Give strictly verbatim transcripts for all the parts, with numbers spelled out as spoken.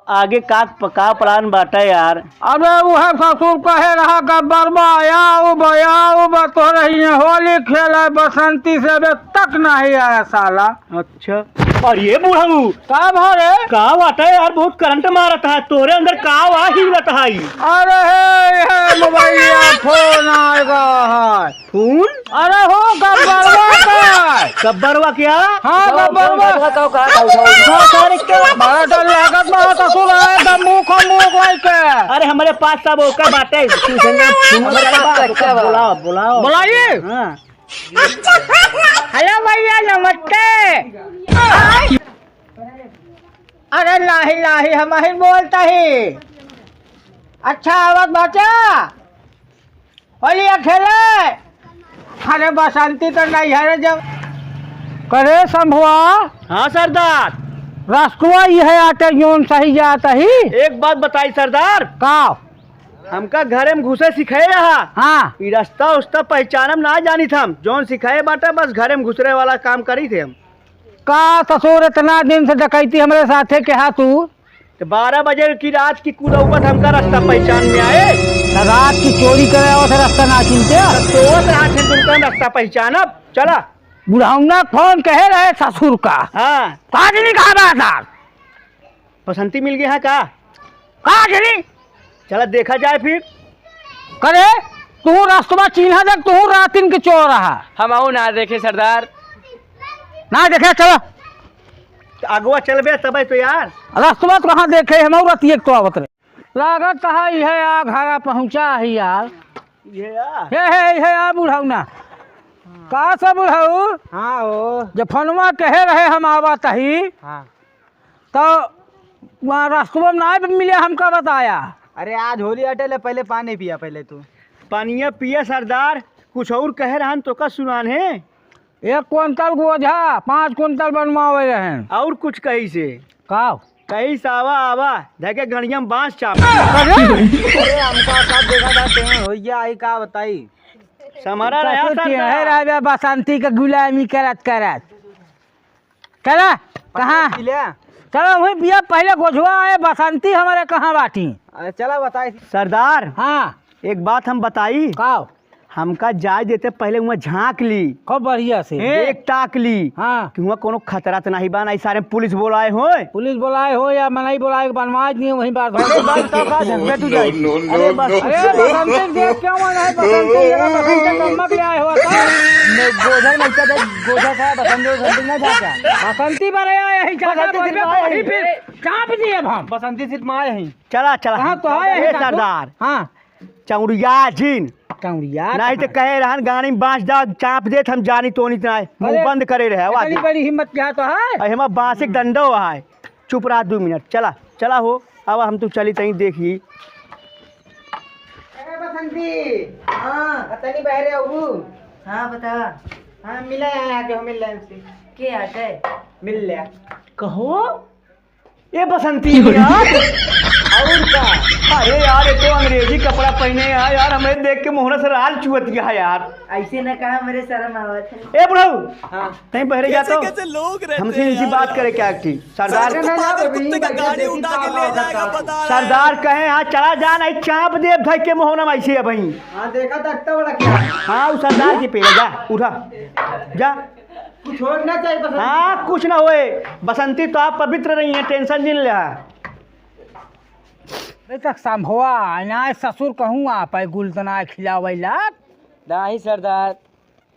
आगे का, का plan बाटे यार? अबे उहे ससुर कहे रहा, "गब्बरवा, आउब, आउब, तोहरे हियाँ होली खेले बसंती से अबे तक नाहीं आया साला।" अच्छा। अरे बुढ़ऊ। का भा रे? का बाटे यार, बहुत करंट मारत है, तोहरे अंदर का वा हिलत है? अरे हे, हे मोबाइलिया फोन आएगा है। फोन? अरे हो, गब्बरवा का। गब्बरवा क्या? हाँ, गब्बरवा। गब्बरवा का, का, का, का, का। हाँ, सारे क्या? बड़ा डर लागत बा, ससुर आए, दम मुंह खा मुंह कोई के। अरे, हमरे पास सब ओके बाटे। तू संगे फोन हमारे पास करवा। सब क्या बा? बुलाओ, बुलाओ। बुलाइए। हाँ। हेलो भैया, नमस्ते। अरे नाही, नाही, हम ही बोलता ही। अच्छा, आवत बाचा? होलिया खेले। अरे बसंती तो नहीं है रे जब। करे शंभुआ। हाँ सरदार। रस्तवा इहे आटे जौन सही जात ही। एक बात बताई सरदार। का? हमका घरे में घुसे सिखाए रहा। हाँ। ई रस्ता उस्ता पहचानब ना जानित हम। जौन सिखाए बाटे बस घरे में घुसरे वाला काम करी थे हम। का ससुर, इतना दिन से डकैती हमरे साथे के हा तू? तो बारह बजे की रात की कुदौबत हमका रास्ता पहचान में आए। तो रात की चोरी करे आवत है, रास्ता ना चिनते? तो सोवत रहा थे तुमका रास्ता पहचानब। चला। बुढ़ौना फोन कहे रहे ससुर का। हाँ। का जनी कहा बा साहब? बसंती मिल गया है का? का जनी? चला देखा जाए फिर। करे, तू रस्तवा चिन्हा देख, तू रातिन के चोर रहा। हम आओ ना देखे सरदार। ना देखे, चलो। तो अगवा चलबे तबे तो यार। रस्तवा तो कहाँ देखे, हम और रतिये के तो आवत रहे। लागत कहाँ ही है यार, घरा पहुँचा है यार। ये यार। हे, हे, हे यार बुढ़ऊ ना। का सा बुढ़ऊ? हाँ हो। जब फोनवा कहे रहे हम आवत ही। हाँ। तो वहाँ रस्तवा में ना मिले, हमका बताया। अरे आज होली अटे ले, पहले पानी पिया पहले तू। पानिया पिया सरदार, कुछ और कहे रहन तो का सुनान है? एक कुंतल गोझा, पाँच कुंतल बनवावे रहन। और कुछ कही से? का? कही से आवा, आवा, धके गड़िया में बांस चाप। अरे हमका सब देखा था, तें होइया आई का बताई? समरा रहा ससुर सरदार। है राजा बसंती के गुलामी करत करत। चला, कहाँ? पी ले। चलो, वही भैया, पहले गोझवा आए, बसंती हमारे कहाँ बाटी? अरे, चला, बताई। सरदार, हाँ। एक बात हम बताई। का? हमका जाए देते, पहले वहाँ झांक ली। खूब बढ़िया से। देख ताक ली। हाँ। कि वहाँ कोनो खतरा तो नहीं बा, नहीं सारे पुलिस बोलाए होए। पुलिस बोलाए हो या मनई बोलाए, बनवाए दिए वहीं बात। अरे, बस, तब का झंझट हो जाए। No, no, अरे, बस। No, no। अरे, बसंती देख क्यों आना है? बसंती, जरा बसंती कम्मा भी आए हो, तो? मैं गोझा नहीं, क्या देख, गोझा का बसंती, बसंती ना जाता। बसंती बरे आए, यही जाता, बसंती बोल पे सिर्फ आए वही हैं। फिर चाप दिए अब हम। बसंती सिर्फ आए हैं। चला, चला। हाँ, तो आए ए, हैं, सरदार। हाँ। चौड़िया जिन। चौड़िया नहीं तो कहाँ? कहे रहन गाड़ी में बांस डाल, चाप देत, हम जानी तो नहीं, मुंह अरे, बंद करे रहे, आवाज इतनी दे। बड़ी हिम्मत क्या तो है? अरे, हमार बांस एक डंडो है। चुप रहा दो मिनट। चला, चला हो, अब हम तो चली तई देखी। ए, बसंती। हाँ। आ, तनी बहरे अबू। हाँ, बता। हाँ, मिला है, आके हो, मिल ले हमसे। के आके? मिल ले। कहो? ए बसंती यार। और का? अरे यार, ये तो अंग्रेजी कपड़ा पहने है यार, हमें देख के मोहरा से लार चुअत गया है यार। ऐसे न कहा, मेरे शर्म आवत है। ए बुढ़ऊ, हाँ। तई बहरे जा तो। कैसे कैसे लोग रहते हमसे हैं इसी यार। बात करे क्या थी? सरदार सरदार ना, पागल कुत्ते का गाड़ी उठा के ले जाएगा, पता है। सरदार कहे, "हाँ, चला जा, नहीं चाप देब धई के मोहना में ऐसे अब ही।" हाँ, देखा, तख्ता वाला क्या? हाँ, उस सरदार के पेड़ जा, उठा, जा। कुछ होए ना चाहिए बसंती। हाँ, कुछ ना होए। बसंती तो आप पवित्र रही हैं, tension जिन ले। अबे तक संभवा, ना ससुर कहूँ आप है गुलदना खिलावैला। नाही सरदार।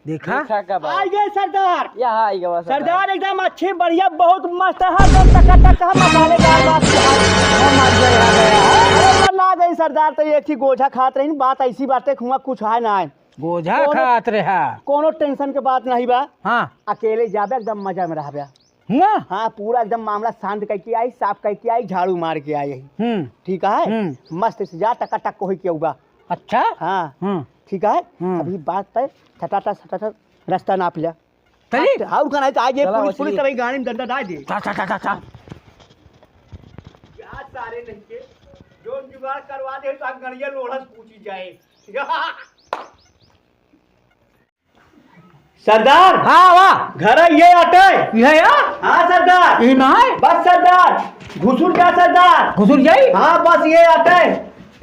देखा? देखा का बात? आ गए सरदार। यहाँ आ गए सरदार। सरदार एकदम अच्छे, बढ़िया, बहुत मस्त है, एकदम टकाटक है, मसालेदार बात। हम आ गए, आ गए। अरे, ना जाई सरदार, तो एक ही गोझा खात रही, बात ऐसी बातें हुआ कुछ है ना। गोझा कोनो, खात रहा। कोनो tension के बात नहीं बा। हाँ। अकेले जाबे, एकदम मजा में रहबे। हुआ? हाँ, पूरा एकदम मामला शांत करके आई, साफ करके आई, झाड़ू मार के आई। हम्म। ठीक है? हम्म। मस्त से जा, टकाटक कोई के उबा। अच्छा? हाँ। हम्म। ठीक है? हम्म। अभी बात पे छटाटा, छटाटा रास्ता नाप लिया। चली? हाँ, और का नहीं तो आज ये चला, पुलिस, मछली। पुलिस तो भाई गाड़ी में डंडा डाल दे। चा, चा, चा, चा, चा। यार सारे नहीं के, जो जुगाड़ करवा दे तो आप गड़िया लोढ़स पूछी जाए। सरदार। हाँ, वाह। घर ये आटे। ये है या? हाँ सरदार। ई ना है? बस सरदार, घुसुर जा सरदार। घुसुर जाई? हाँ, बस ये आटे,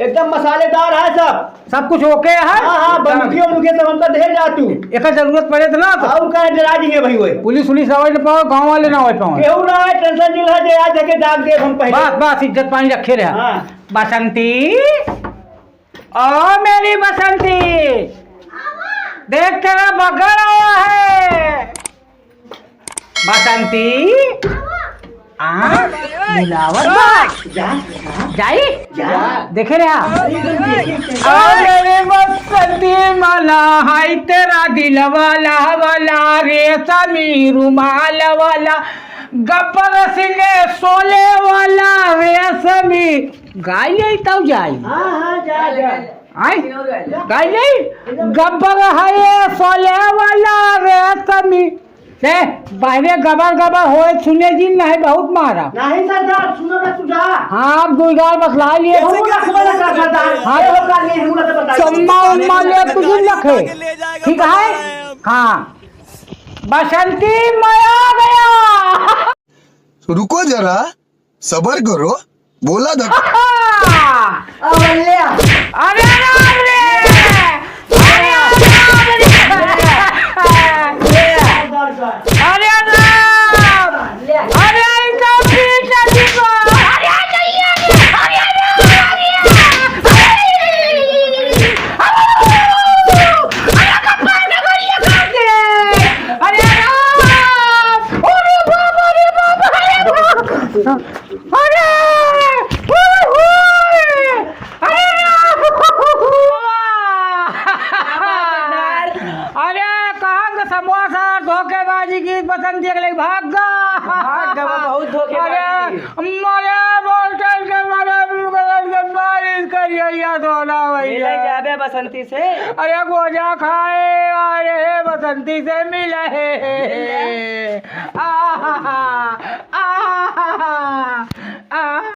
एकदम मसालेदार है सब। सब कुछ ओके है? हाँ, हाँ, बंदूकिया उंदूकिया सब हमका दे जा तू। एकर जरूरत पड़े तो ना तो। और का डरा जी है भाई, वही पुलिस उलिस आवे न पावे, गाँव वाले ना आवे पावे। केहू ना आए, टेंशन नहीं है, जे आज देखे दाग देब हम पहले। बस, बस, इज्जत पानी रखे रहे। हाँ। बसंती, ओ मेरी बसंती, देख तेरा बगल आया है। बसंती, आ, बुलावत बा। जा, जा। जाई? जा। देखे रे, आ। अरे रे बसंती माला, हाय तेरा दिल वाला, वाला, रेशमी रुमाल वाला, गब्बर सिंह शोले वाला, रेशमी। गाई ले तब जाई। हाँ, हाँ, जा, जा। आय? गाई ले? गब्बर है ये शोले वाला, रेशमी। से बाहरे गबर गबर होए सुने जी नहीं, बहुत मारा। नहीं सरदार, सुनो ना सुझा। हाँ, अब दुई गाल बतला लिए। कैसे, कैसे बोला था सरदार? हाँ। ये होगा नहीं, हम लोग तो बता दो। चम्मा उम्मा ले तुझे लखे। ठीक है? हाँ। बसंती, मैं आ गया। रुको जरा, सबर करो, बोला धक्का। अरे राम रे! अरे राम रे! अरे राम! अरे इनका पीट नदी को! अरे नहीं, अरे, अरे राम! अरे कपार में गोलियां काट दे! अरे राम! अरे बाप, अरे बाप, अरे बाप! अरे! अरे! अरे! अरे, कहाँ के समोसा धोखेबाजी की पसंद देख ले, भाग गा। भाग गा, बहुत धोखेबाजी। अरे, मरे बोतल के, मरे बोतल के, बारिश करिए, या सोना भैया। मिले जाबे बसंती से। अरे, गोजा खाए, अरे, बसंती से मिले। मिले।